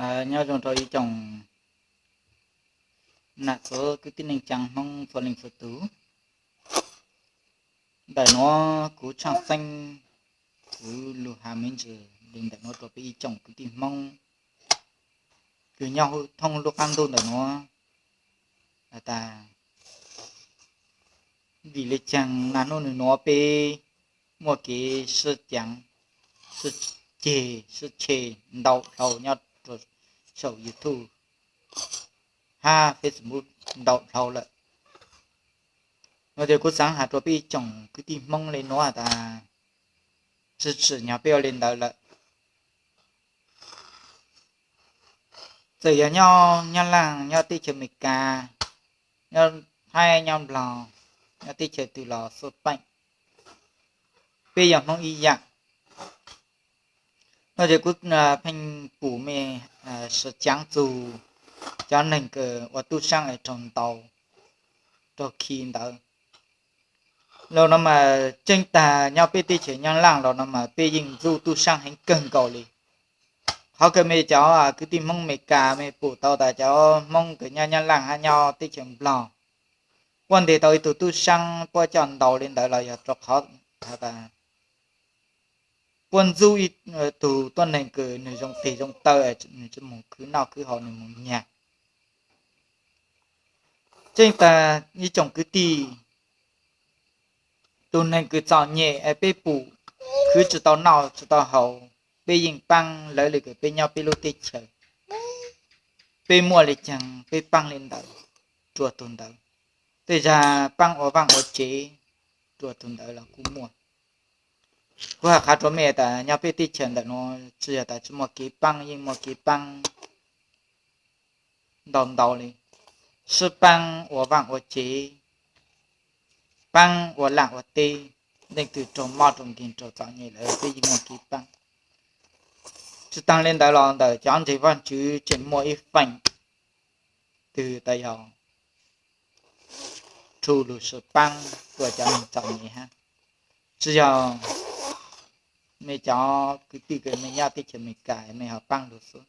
Nyob zoo rau ib tsoom nam txiv kwv tij neej tsaa Hmoob txhua leej txhua tus. Ntawm nuav kuv Tshaaj Xeeb, kuv lug has me ntsis le ntawm nuav rua peb ib tsoom kwv tij Hmoob kws nyob thoob lub qaab ntuj ntawm nuav has tas, vim le caag naj nub nwg nuav peb muaj kev sib caav, sib ceg, sib ceg ntau dlhau nyob rua saum YouTube hab Facebook ntau dlhau lawm. Nuav ces kuv xaav has rua peb ib tsoom kwv tij Hmoob le nuav tas, tsi tsim nyog peb ua le ntawd lawm. Txawm yog nyob Nyab Laaj, nyob teb chaws Amelikas, nyob Thaib, nyob Nplog, nyob teb chaws twg los xij peem, peb yog Hmoob ib yaam. Nuav ces kuv pheej pum mej sib caav txug cov neeg kws ua tub saab es raug ntaus, raug khi ntawd. Los nuav mas tseeb tag nyob peb teb chaws Nyab Laaj los nuav mas peb yeej ntxub tub saab heev kawg nkaus li. Qhov kws mej cov kwv tij Hmoob Amelikas mej pum tau tas cov Hmoob kws nyob Nyab Laaj hab nyob teb chaws Nplog puab ntes tau ib tug tub saab puab coj ntaus le ntawd los yog rua qhov tas puab ntxub ib tug tuab neeg kws nwg zoo tes zoo taw, nwg tsi moog khwv noj khwv haus, nwg moog nyag. Tseeb tag ib tsoom kwv tij, tus neeg kws txom nyem es peb pum khwv tsi tau noj tsi tau haus, peb yeej paab lawv le kws peb nyob peb lub teb chaws. Peb muaj le caag peb paab le ntawd rua tug ntawd. Tej zag paab ua vaaj ua tsev rua tug ntawd los kuj muaj. Kuv has qha rua mej tas nyob peb teb chaws ntawm nuav tsi yog tas tsi muaj kev paab, yeej muaj kev paab ntau ntau li. Sib paab ua vaaj ua tsev, paab ua laj ua teb, leej twg raug mob raug nkeeg raug txom nyem lawm peb yeej muaj kev paab. Tsi taag le ntawd los ntawm cov ntseeg Vaajtswv tseem muaj ib feem twg tas yog rhu lug sib paab rua cov neeg txom nyem hab. Tsi yog mej cov kwv tij kws mej nyob teb chaws Amelikas mej ho paab lug xwb,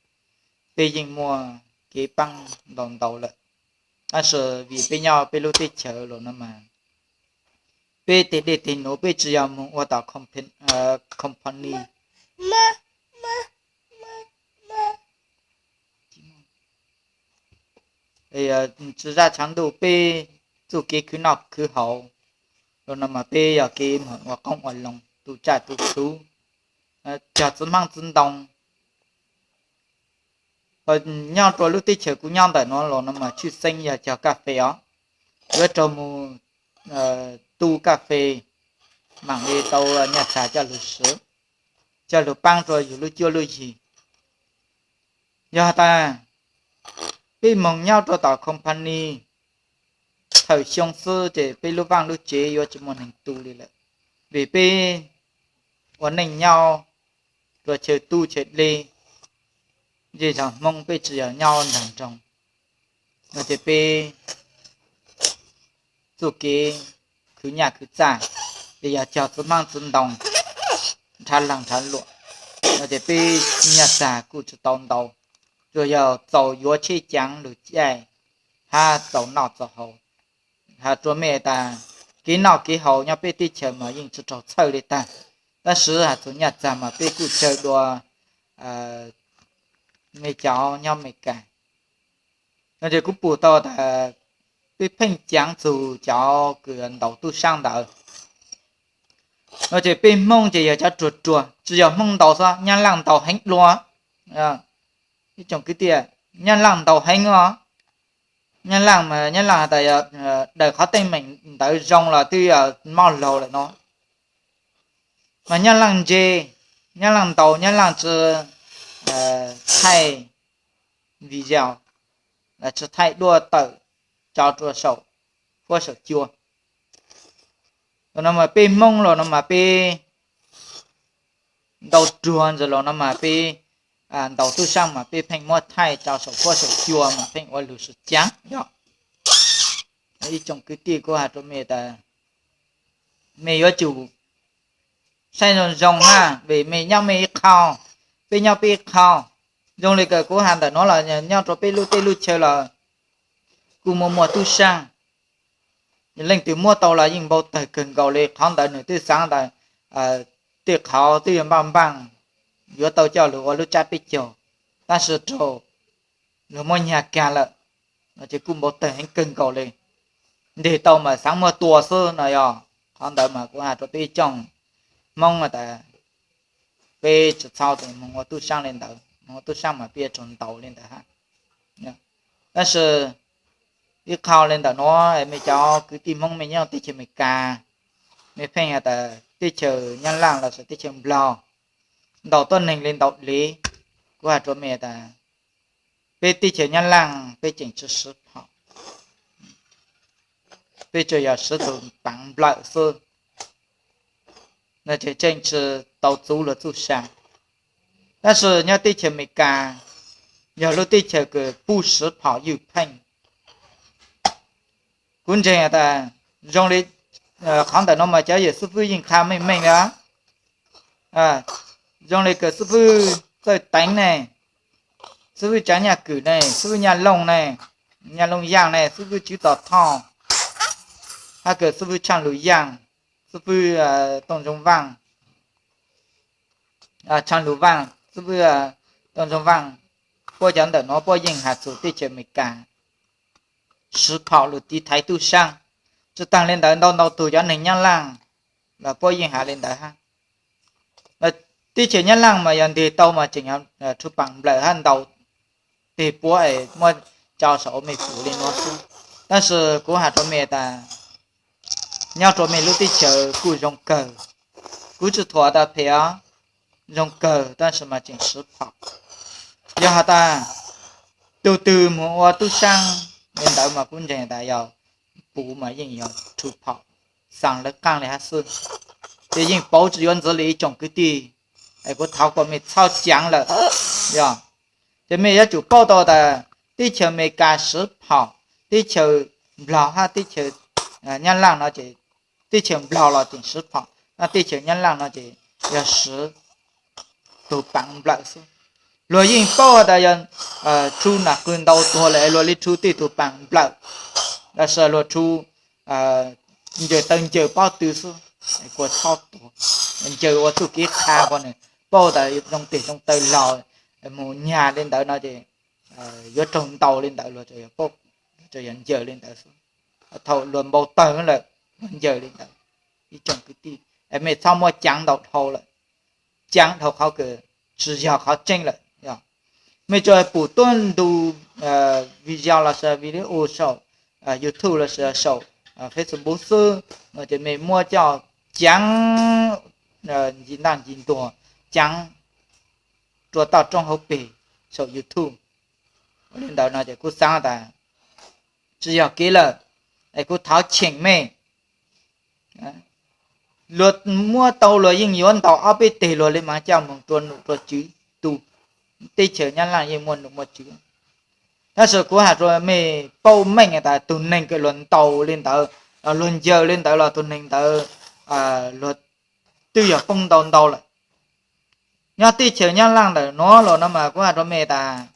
peb yeej muaj kev paab ntau ntau lawm. Tab sis vim peb nyob peb lub teb chaws los nuav mas peb teg dej teg num peb tsi yog moog ua tom company, tsi zaj tshav ntuj peb txuj kev khwv noj khwv haus los nuav mas peb yog kev moog ua qoob ua loo, tu tsaj tu txhuv, cog txiv hmaab txiv ntoo. Nyob rua lub teb chaws kuv nyob ntawm nuav los nuav mas tshwj xeeb yog cog kas fes os, yuav raug moog tu kas fes, maam le tau nyaj txag coj lug swv, coj lug paab rua yug lub cuab lub yig. Yog tas peb moog nyob rua tom company thawm xyoo xwb ces peb lub vaaj lub tsev yuav tsi muaj neeg tu li lawm, vim peb ua neej nyob rua chaw tub chaw dleb, zej zog Hmoob peb tsi yog nyob nraag nroog, no ces peb txuj kev khwv nyaj khwv txaj, ces yog cog txiv hmaab txiv ntoo, nrhav laag nrhav luam, no ces peb nyaj txag kuj tsi tau ntau, tsuas yog txaus yuav tsheb caav lug caij hab txaus noj txaus haus. Has rua mej tas kev noj kev haus nyob peb teb chaws mas yeej tsi raug txhawj li tag, tab sis has txug nyaj txag mas peb kuj tsawg dua mej cov nyob Amelikas. No ces kuv pum tau tas peb pheej caav txug cov kws ntaus tub saab ntawd. No ces peb Hmoob ces yog cov ruag ruag, tsi yog Hmoob ntaus xwb, Nyab Laaj ntaus heev dlua. Ib tsoom kwv tij, Nyab Laaj ntaus heev os. Nyab Laaj mas Nyab Laaj has tas daws qhov teeb meem ntawd zoo los twb yog mob laug lawm no. Mas Nyab Laaj ntse, Nyab Laaj ntaus, Nyab Laaj tsi thaij video, tsi thaij duab tawm tso rua saum huab saum cua. Los no mas peb Hmoob los no mas peb ntaus ruag ntawd los no mas peb ntaus tub saab mas peb pheej muab thaij tso saum huab saum cua mas pheej ua lug sib caav yog. Ib tsoom kwv tij, kuv has rua mej tas mej yuav tsum saib zoo zoo hab, vim mej nyob mej ib qho, peb nyob peb ib qho. Zoo li kuv has ntawm no los nyob rau peb lub teb lub chaw los kuj muaj muaj tub sab. Leej twg muab tau los yeej npau taws kawg nkaus li, qhov ntawd nws twb xaav tas tej qhov twb yuav npaj npaaj yuav tau coj lug ua lub tsab peb caug, tab sis raug luag muab nyag kag lawm, ces kuj npau taws heev kawg nkaus li. Ntes tau mas xaav muab tua xwb no yog. Qhov ntawd mas kuv has rua peb ib tsoom Hmoob tas peb tsi txhob moog ua tub sab li ntawd, moog ua tub sab mas peb yuav tsum ntaus li ntawd hab. Tab sis ib qho li ntawm nuav, mej cov kwv tij Hmoob mej nyob teb chaws Amelikas, mej pheej has tas teb chaws Nyab Laaj los sis teb chaws Nplog ntaus tuab neeg li ntau le. Kuv has rua mej tas peb teb chaws Nyab Laaj peb tseem tsi siv phom, peb tsuas yog siv tug paas nplawm xwb, tseem tsi tau txuv luag txuj sa. Tab sis nyob teb chaws Amelikas yog lub teb chaws kws puj siv phom ywj pheej. Kuv ntseeg tas zoo li qhov ntawm no mas cov yawm xib fwb yeej qha meej meej li. Zoo li kws xib fwb Txawj Teev ne, xib fwb Tsaav Nyaj Kws ne, xib fwb Nyaj Looj ne, Nyaj Looj Yaaj ne, xib fwb Tswv Tom Thoj, hab kws xib fwb Tshaaj Lug Yaaj, xib fwb Tooj Zoo Vaaj, Tshaaj Lug Vaaj, xib fwb Tooj Zoo Vaaj, puab cov ntawm nuav puab yeej has txug teb chaws Amelikas siv phom lug tiv thaiv tub saab. Tsi taag li ntawd ntau ntau tug cov neeg Nyab Laaj los puab yeej has li ntawd hab. Teb chaws Nyab Laaj mas yog ntes tau mas tseem rhu paas nplawm hab ntaus teg puab es muab tso saum ua mej pum li nuav xwb. Tab sis kuv has rua mej tas nyob rua mej lub teb chaws kuj zoo kawg. Kuv tsi thuam tas phem os, zoo kawg tab sis mas tseem siv phom. Yog has tas tug twg moog ua tub saab li ntawd mas kuv ntseeg tas yog puv mas yeej yog rhu phom xaa lawv qaab li hab xwb. Ces yeej pauv tsi yuav ntxiv li ib tsoom kwv tij, es kuv thov kom mej txhob caav lawm. Yog, ces mej yuav tsum paub tau tas teb chaws Amelikas siv phom, teb chaws Nplog hab teb chaws Nyab Laaj no ces teb chaws Nplog los tseem siv phom, teb chaws Nyab Laaj no ces yog siv tug paas nplawm xwb. Luag yeej paub tas yog rhu nam qws ntaus tuag lawm luag li rhu tej tug paas nplawm, los sis luag rhu ncaws taw ncaws pob tw xwb, kuas txhob tuag, ncaws ua txuj kev qha ko nws paub tas zoo tes zoo taw laug, moog nyag li ntawd no ces yuav raug ntaus li ntawd, luag tsuas yog ncaws li ntawd xwb. Thaum luag npau tawg lawm, luag ncaws li ntawd. Ib tsoom kwv tij, mej txhob muab caav ntau dhau lawm, caav dhau qhov kws tsi yog qhov tseeb lawm. Mej tsuas pum tuab ntu video los sis video saum YouTube los sis saum Facebook xwb no ces mej muab coj caav nci ntaj nci ntuag, caav rua toj roob hauv pes saum YouTube. Ua li ntawd no ces kuv xaav tas tsi yog kev lawm, es kuv thov cheem mej. Luag muab tau luag yeej yuav ntaus ob peb teg luag li mas coj moog rua num rua tswv tu teb chaws Nyab Laaj yeej muaj num muaj tswv. Tab sis kuv has rua mej paub meej tas tug neeg kws luag ntaus li ntawd, luag ncaws li ntawd los tug neeg ntawd luag twb yog poob ntau ntau lawm. Nyob teb chaws Nyab Laaj ntawm nuav los no mas kuv has rua mej tas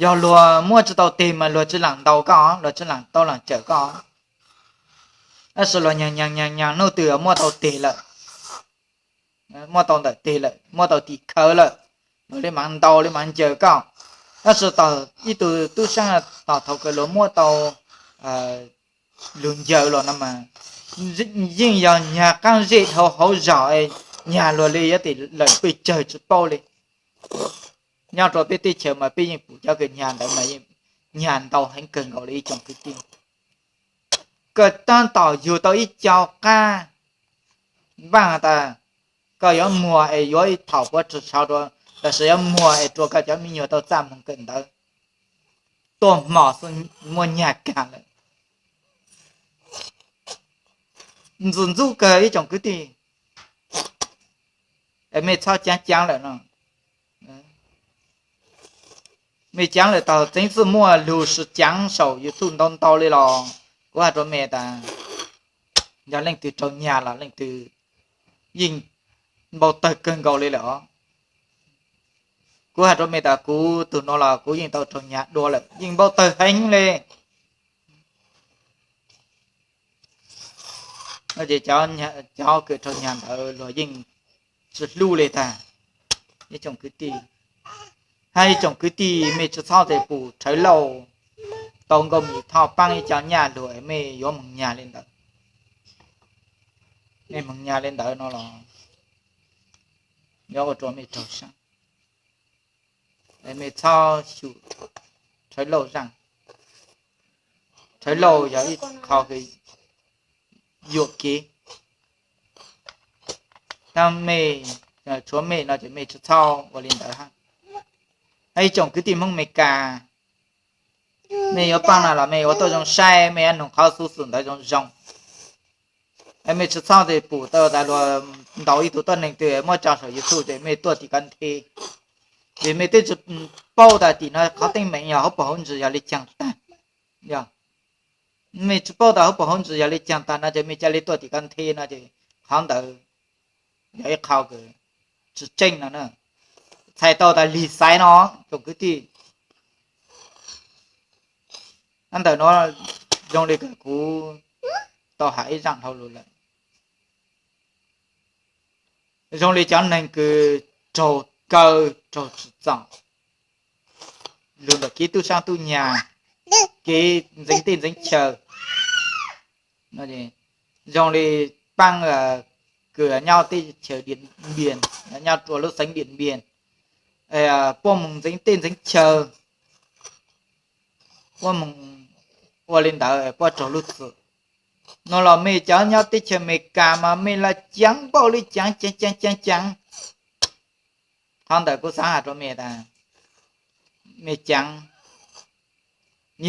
yog luag muab tsi tau teg mas luag tsi laam ntaus koj, luag tsi laam tau laam cawm koj. Tab sis luag nyag nyag nyag nyag nub twg muab tau teg lawm, muab tau ntawm teg lawm, muab tau tim khawv lawm, luag li mav ntaus li mav ncaws koj. Tab sis tog ib tug tub saab tog thaum kawg luag muab tau lug ncaws los no mas yeej yog nyag qaab zej dhau hauv zog, nyag luag li yuav tes lawm pes tsawg tsi paub li. Nyob rua peb teb chaws mas peb yeej pum cov kws nyag ntawd mas yeej nyag ntau heev kawg nkaus li ib tsoom kwv tij. Koj tab tom yug tau ib co qab, npaaj tas koj yuav muag es yuav ib thaum puav tsi tshauv rua, lossis yuav muag es rua koj cov me nyuam tau txaj moog kawm ntawv, tuaj hmo xwb muab nyag kag lawm. Ntxim ntxub kawg ib tsoom kwv tij, es mej txhob caav caav lawm no. Mej caav lawm tog txeev xwb muaj lug sib caav saum YouTube ntau ntau li los kuv has rua mej tas yog leej twg raug nyag los leej twg yeej npau tawg kawg nkaus li lawm os. Kuv has rua mej tas kuv tug nuav los kuv yeej tau raug nyag dua lawm, yeej npau tawg heev le. Ces cov kws raug nyag ntawd luag yeej tsi hlub le tag. Ib tsoom kwv tij, hab ib tsoom kwv tij mej tsi txhob tes pum Rhawv Lauj tau Nkauj Mim Thoj paab ib co nyaj lug mej yuav moog nyag le ntawd. Mej moog nyag le ntawd no los yuav ua rua mej raug sab. Mej txhob xyum Rhawv Lauj zaaj. Rhawv Lauj yog ib qho kws yuam kev. Tab mej, tshuav mej no ces mej tsi txhob ua le ntawd hab. Hab ib tsoom kwv tij Hmoob Amelikas, mej yuav paab na los mej yuav tuaj zoo saib, mej yuav noog qhov xuv xwm ntawd zoo zoo. Mej tsi txhob tes pum tau tas luag ntaus ib tug tuab neeg twg muab tso saum YouTube ces mej tuaj tim ko nthe. Vim mej twb tsi paub tas tim no qhov teeb meem yog hauv paus hauv ntsis yog le caag tag. Yog mej tsi paub tas hauv paus hauv ntsis yog le caag tag no ces mej ca le tuaj tim ko nthe no ces qhov ntawd yog ib qho kws tsi tseeb no na. Txhais tau tas lig xaiv no, tsoom kwv tij. Ab, ntawm nuav zoo li kws kuv tau has ib zaaj dhau lug lawm, zoo li cov neeg kws raug kaw raug tsim txom lug ntawm kev tub saab tub nyag, kev ntxeev teb ntxeev chaw, zoo li paab kws nyob teb chaws Diam Npiam, nyob rua lub xeev Diam Npiam, puab moog ntxeev teb ntxeev chaw, puab moog ua li ntawd puab raug lub txim. No los mej cov nyob teb chaws Amelikas mas mej los caav npaum li caav caav caav caav. Qhov ntawd kuv xaav has rua mej tas mej caav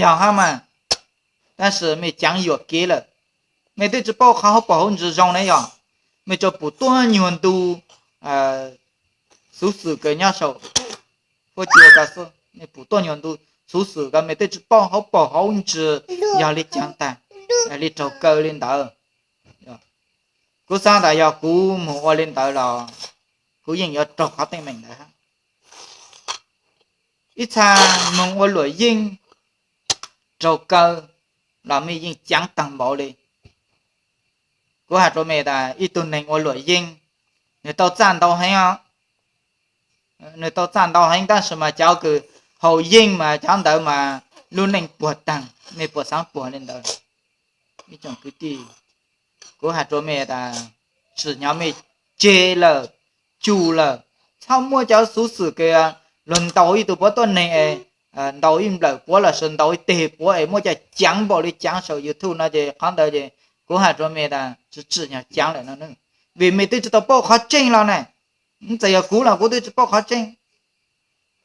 yog hab mas, tab sis mej caav yuam kev lawm. Mej twb tsi paub qhov hauv paus hauv ntsis zoo ne yog, mej tsuas pum tuab nyuag ntu xuv xwm kws nyob saum huab cua ko xwb, mej pum tuab nyuag ntu xuv xwm ko mej twb tsi paub hauv paus hauv ntsis yog li caag tag, li raug kaw li ntawd. Kuv xaav tas yog kuv moog ua li ntawd los kuv yeej yuav raug qhov teeb meem ntawd hab. Ib txha moog ua luam yeeb raug kaw los mej yeej caav taag npaum li. Kuv has rua mej tas ib tug neeg ua luam yeeb, nwg tau txaj ntau heev os. Nwg tau txaj ntau heev tab sis mas cov kws haus yeeb mas cov ntawd mas lub neej puag taag, mej puas xaav puag li ntawd? Ib tsoom kwv tij, kuv has rua mej tas tsim nyog mej tseg lawm, tsum lawm, txhob muab cov xuv xwm kws luag ntaus ib tug puav tuab neeg es ntaus ib nplawm puav lossis ntaus ib teg puav es muab cov caav npaum li caav saum YouTube no ces qhov ntawd ces kuv has rua mej tas tsim tsim nyog caav lawm no ne. Vim mej twb tsi tau paub qhov tseeb los ne. Txawm yog kuv los kuv twb tsi paub qhov tseeb.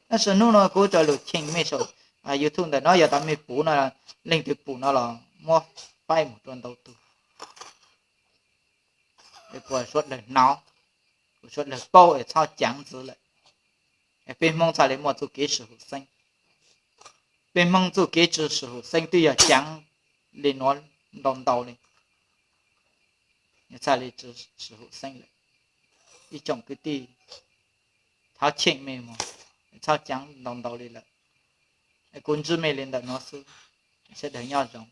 Tab sis hnub no kuv tau lug cheem mej saum YouTube ntawm no, yog tas mej pum no, leej twg pum no los muab faib moog rua ntau tug, es kuas suav dlawg hnov, kuas suav dlawg paub es txhob caav ntxiv lawm. Peb Hmoob txhaj le muaj txuj kev sib hum xeeb. Peb Hmoob txuj kev tsi sib hum xeeb twb yog caav li nuav ntau ntau li, txhaj le tsi sib hum xeeb lawm. Ib tsoom kwv tij, thov cheem mej moog, txhob caav ntau ntau li lawm. Kuv ntsib mej li ntawm nuav xwb, sawv dlawg nyob zoo.